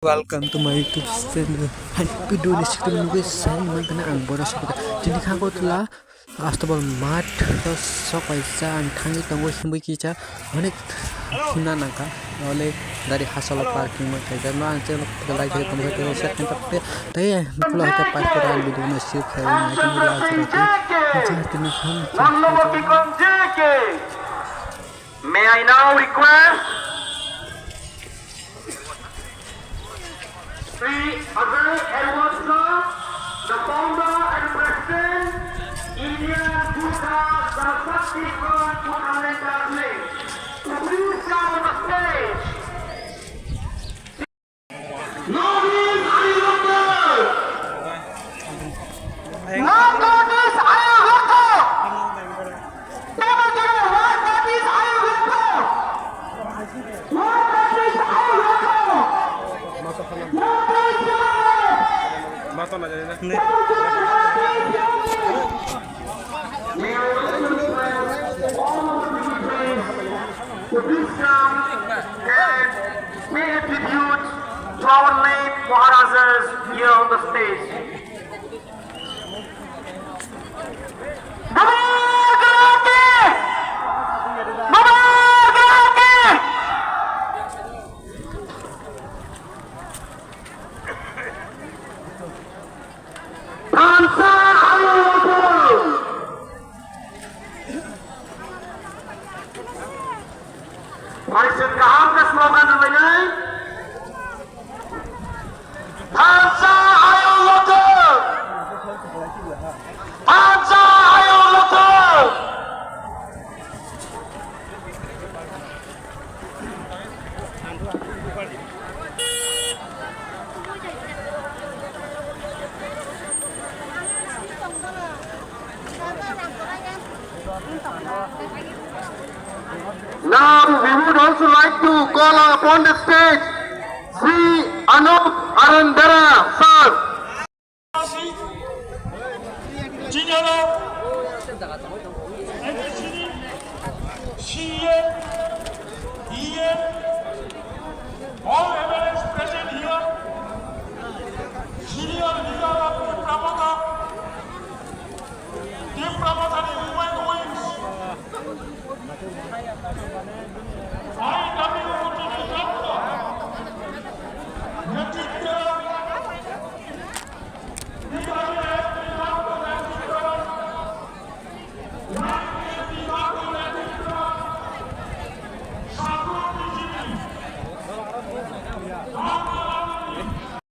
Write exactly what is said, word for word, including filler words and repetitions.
Welcome to my YouTube channel. Hai, video ni screen nugwi sai mankha ang borok sokha. Tini kha Agartala Astabal math o sok kaisa ang thangwi tongo himwi kisa onek himna nangkha. Ole gari hasalo parking ma khaijak no ang chelo lai khe tongkha tei se tongkha tei tei pulo hwnkhe pastor ang video no sir khai nai tini last roti. Jai tini ham. May I now request Shri Ajay Elwatra, the founder and president, Indian Gurkha Janashakti Front, to come and address. So please come on the stage. Northeast Ayurveda! Northeast Ayurveda! To please come and pay a tribute to our late Maharajas here on the stage. Thansa Ayodhya! Hai, chwng kaham khe slogan rwlainai. Thansa Ayodhya! Thansa Ayodhya! Now we would also like to call upon the stage Shri Anup Arandera.